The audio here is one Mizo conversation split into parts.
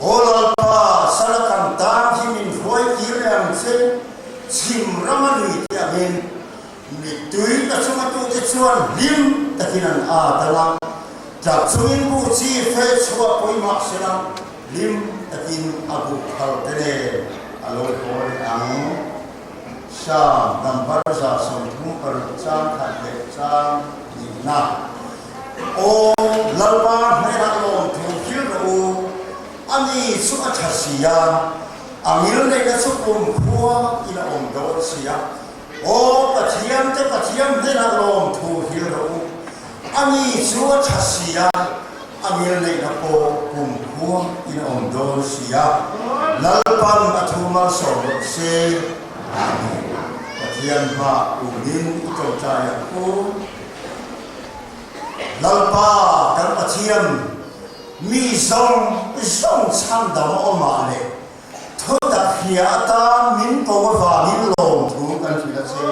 Aw Lalpa, sala kan tan hi min hruai kir leh ang che, chhim rama lui te angin mittui ka chunga tute chuan hlim takin an at ang a, tlak chungin buh chi fe chhuah pawih mah sela hlim takin a buh phal te nen a lo haw leh ang. Psalm number 36 chang khat leh chang hnihna. Aw Lalpa hnenah lawmthu hrilh rawh u, a ni chu a tha si a, a ngilneihna chu kumkhua in a awm dawn si a. Aw Pathian te Pathian hnenah lawmthu hrilh rawh u, a ni chu a tha si a, a ngilneihna pawh kumkhua in a awm dawn si a. Lalpan a thu malsawm rawh se. Amen. Pathian hmah unin i tawngtai ang u. Lalpa kan Pathian, mi zawng zawng chhandam a awmah leh thutak hria atan min ko avangin lawmthu kan hrilh a che.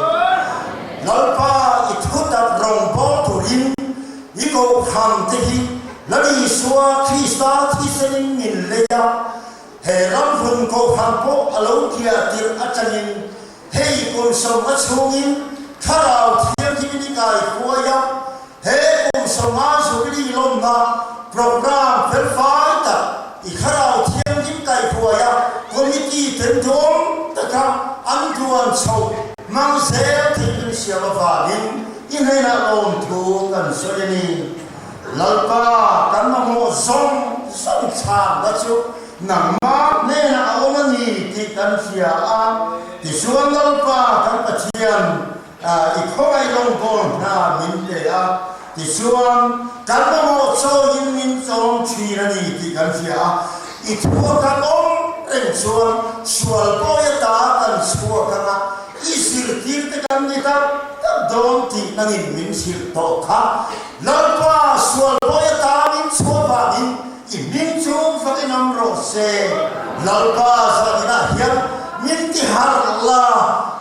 Lalpa i thutak rawngbâwl turin i kohhran te hi Lal Isua Krista thisenin min lei a, he ramhlun kohhran pawh a lo kiah tirh atangin Hei kum sawmnga chhungin Thlarau Thianghlimin i kai huai a, he kum sawmnga Jubilee lawmna programme felfai tak i Thlarau Thianghlim kai huai a, committee ten duam taka an duan chhoh hmang zel thei min siam avangin i hnenah lawmthu kan sawi a ni. Lalpa kan mamawh zawng zawng chhangna chu Nangmah hnenah a awm a ni tih kan hria a, tichuan Lalpa kan Pathian i khawngaih rawngbâwl hna min pe a, tichuan kan mamawh chawiin min chawm ṭhin a ni tih kan hria a, i thu a kan awm reng chuan sual pawi ata kan chhuak ang a, i zirtirte kan ni tak tak dawn tih nangin min hrilh tawh kha. Lalpa sual pawi ata min chhuah vangin I hming chu fak in awm rawh se. Lalpa zaninah hian min ti harh la,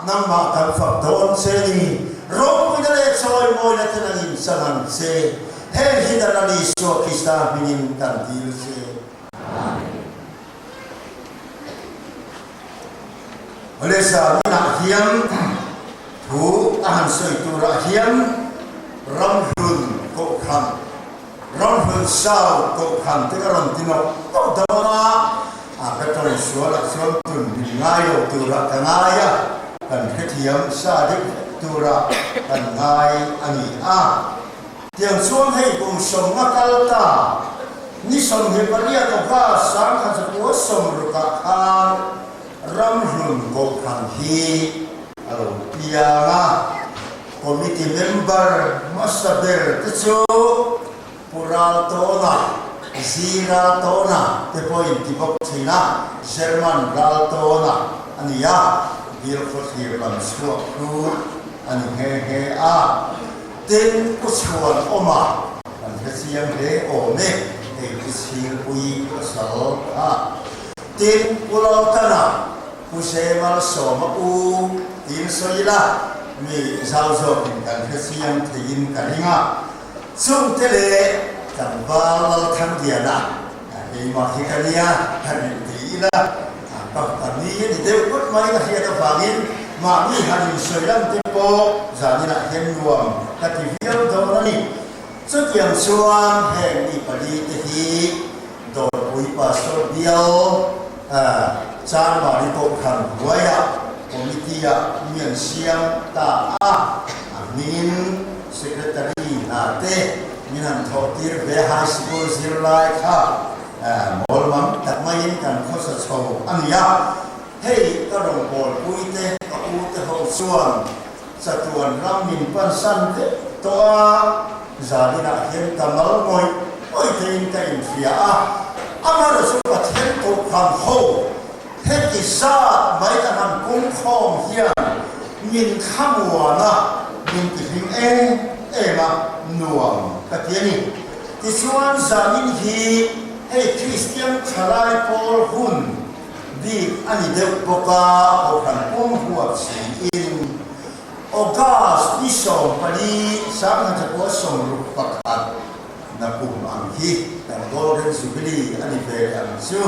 nangmah kan fak dawn che ni. Ropuina leh chawimawina te nangin chang ang che. Heng hi dan a ni Isua Krista hmingin kan dil che. Amen. Awle zaninah hian thu a han sawi turah hian ramhlun kohhran Ramhlun South kohhran te ka rawn ti nawk nawk dawn a, a ka tawng sual ah chuan tun min ngai lo turah ka ngai a, kan hrethiam sa deuh vek turah kan ngai a ni a. Tiang chuan hei kum sawmnga kal ta ni 28 August 1960 ah khan Ramhlun kohhran hi a lo piang a. Committee member hmasa ber te chu Pu Raltawna, Zi Raltawna te pawhin ti bawk thin a, German Raltawna a ni a, Bial khawthlir lam chhuak chu a ni nghe nghe a. Tin, Pu Chhuanawma kan hre chiang hle awm e, hei Pu Chhingpui pasal a. Tin, Pu Laltana, Pu Zemalsawma u tiin sawi ila, mi zau zawkin kan hre chiang theiin ka ring a. Chungte leh tlangval Lalthangliana, keimah hi ka nia, han inti ila, ka ka ni a ni deuh ngawt mai ka hriat avangin mahni han insawi lam te pawh zaninah hian nuam ka ti viau dawn a ni. Chutiang chuan heng mi pali te hi Dawrpui Pastor Bial Chanmari Kohhran hnuaiah Committee-ah mi an siam ta a, a hmingin Secretary hna te min han thawhtir ve High School zirlai kha mawlmang tak maiin kan khawsa chho a ni a. Hei ka rawngbawlpui te ka u te ho chuan Chatuan ram min pansan vek tawh a, zaninah hian ka mal ngawih ngawih theiin ka inhria a, amaherawh chu Pathian Kohhran ho heti zat mai ka han pungkhawm hian min thlamuan a, min tihlim em em a, nuam ka ti a ni. Tichuan zanin hi hei Kristian thalai pawl hun Bik a ni deuh bawk a, Kohhran pum huap siin August ni 14, 1961. Nakum ang hi kan Golden Jubilee a ni ve leh ang chu,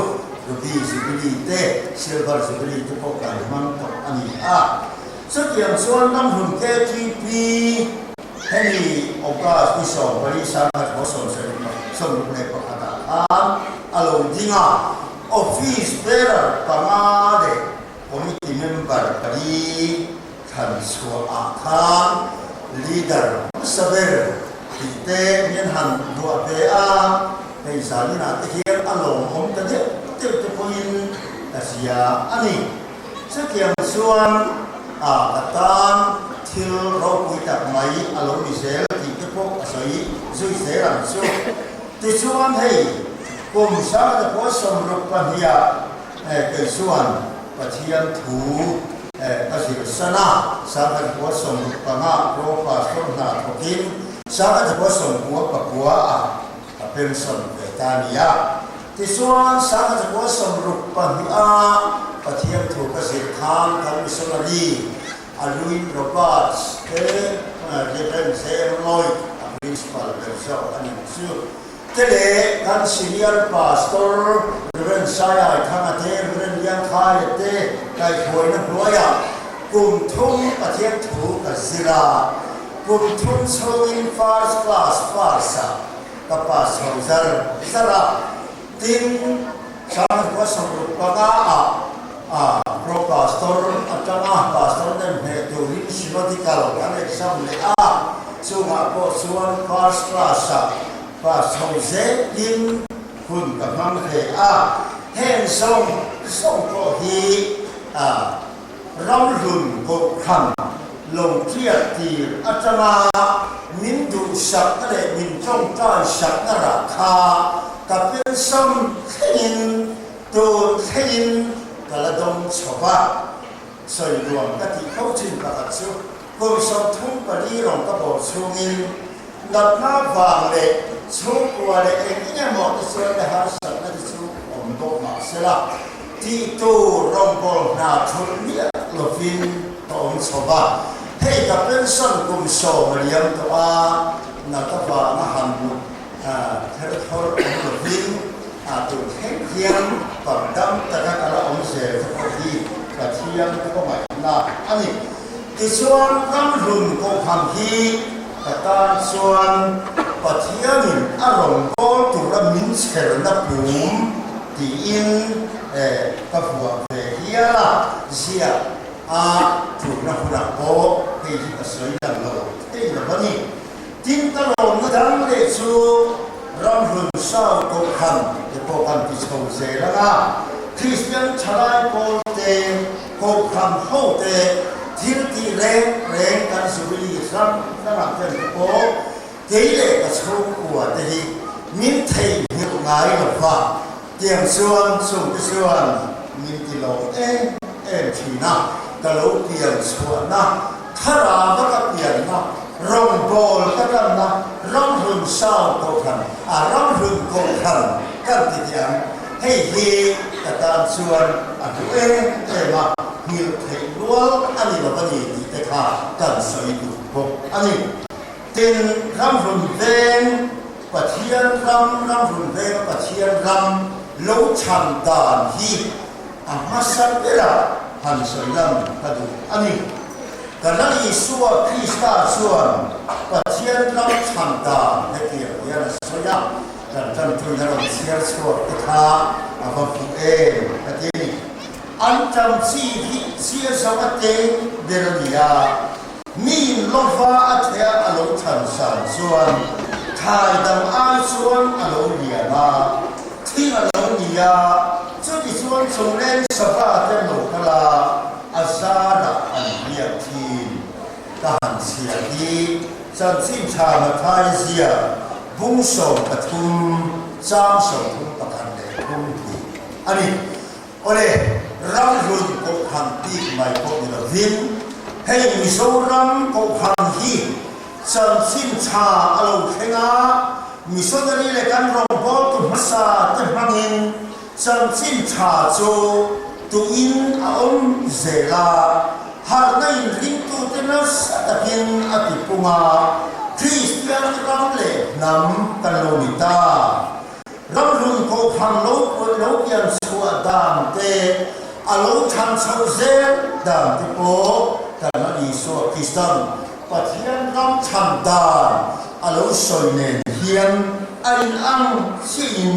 Ruby Jubilee te, Silver Jubilee te pawh kan hmang tawh a ni a. Chutiang chuan Ramhlun KTP hemi August ni 14 1971 ah khan a lo ding a, Office bearer panga leh Committee member pali thlan chhuah ah khan leader hmasa ber tih te min han buah ve a, hei zan inah te hian a lawmawm ta deuh deuh te pawhin ka hria a ni. Chutiang chuan a ka tan thil ropui tak mai a lo ni zel tih te pawh ka sawi zui zel ang chu. Tichuan hei kum 1962 ah Kei chuan Pathian thu ka zir san a, 1965 Pro Pastor hna thawkin 1999 ah ka pension ve ta a ni a. Tichuan 1962 ah Pathian thu ka zir khan kan missionary Alwyn Roberts te Reverend JM Lloyd a principal ber zawk a ni chu. Te leh kan Senior Pastor Rev. Saiai Thanga te, Rev. Liangkhaia te kaihhruaina hnuaiah kum thum Pathian thu ka zir a, kum thum chhungin First Class First-ah ka pass chho zar zar a, tin 1965 ah Pro Pastor atanga Pastor nem hneh turin Synodical kan exam leh a, chungah pawh chuan First Class-ah pass chho zelin hun ka hmang hle a, heng zawng zawng pawh hi Ramhlun Kohhran lo hriat tir atanga min duhsakna leh min tawngtaisakna rah kha ka pensam thlengin tun thlengin ka la dawng chho va. Sawi nuam ka tih fo thin pakhat chu kum 34 rawn ka bawr chhungin natna vang leh chhungkua leh eng eng emaw te chuan le harsatna te chu awm bawk mah sela tih tur rawnbawl hna thulh miah lovin ka awm chho va. Hei ka pension kum 10 a liam tawh a, nat avanga han mut Ther thawr awm lovin a tun thleng hian pangdam taka ka la awm zel te pawh hi Pathian khawngaihna a ni. Tichuan Ramhlun Kohhran hi ka tan chuan Pathianin a rawnbawl tura min chherna pum tiin ka vuah ve hial a, ziah a tulna hunah pawh hei hi ka sawi lang lo thei lo a ni. Tin ka lawmna dang leh chu Ramhlun Sau Kohhran te pawh kan ti chho zel ang a, Kristian thalai pawl te, Kohhran ho te thil tih reng reng kan Jubilee hrang hrangah ten te pawh kei leh ka chhungkua te hi min theihnghilh ngai lo va, tiang chuan chungte chuan min ti lawm em em thin a, ka lo pian chhuahna Thlarau ka pianna, rawngbâwl ka tanna, ramhlun sau kohhran, a ramhlun kohhran kan ti teh ang. Hei hi ka tan chuan a hlu em em a, nghilh theih rual a ni lo a ni tih te kha kan sawi duh bawk a ni. Tin, ramhlun veng Pathian ram, ramhlun venga Pathian ram lo chhan dan hi A hmasa berah han sawi lam ka duh a ni. Ka Lal Isua Krista chuan Pathian ram chhan dan hetiang hian a sawi a, kan tanpuina rawn chhiar chhuak te kha a va fuh em ka ti a ni. An tam chi hi chhia zo a teng ber a ni a, miin lova a theh a a lo chhan san chuan thlai dang ai chuan a lo lian a, Thing a lo ni a, chuti chuan chungleng sava te an lo kal a, a zarah an hliak thin. Ka han chhiar hi chanchin tha Mathai zia bung 13 chang 31 leh 3 tih a ni. Awle, Ramhlun Kohhran bik mai pawh ni lovin, hei Mizoram Kohhran hi chanchin tha a lo thleng a, missionary leh kan rawngbawltu hmasa te hmangin chanchin tha chu tuin a awm zel a, harhna in ringtute nasa takin a tipung a. Kristian ram leh hnam kan lo ni ta. Ramhlun Kohhran lo lo pian chhuah dan te, a lo than chhoh zel dan te pawh kan la Isua Kristan Pathian ram chhan dan a lo sawi nen hian a inang chiah in.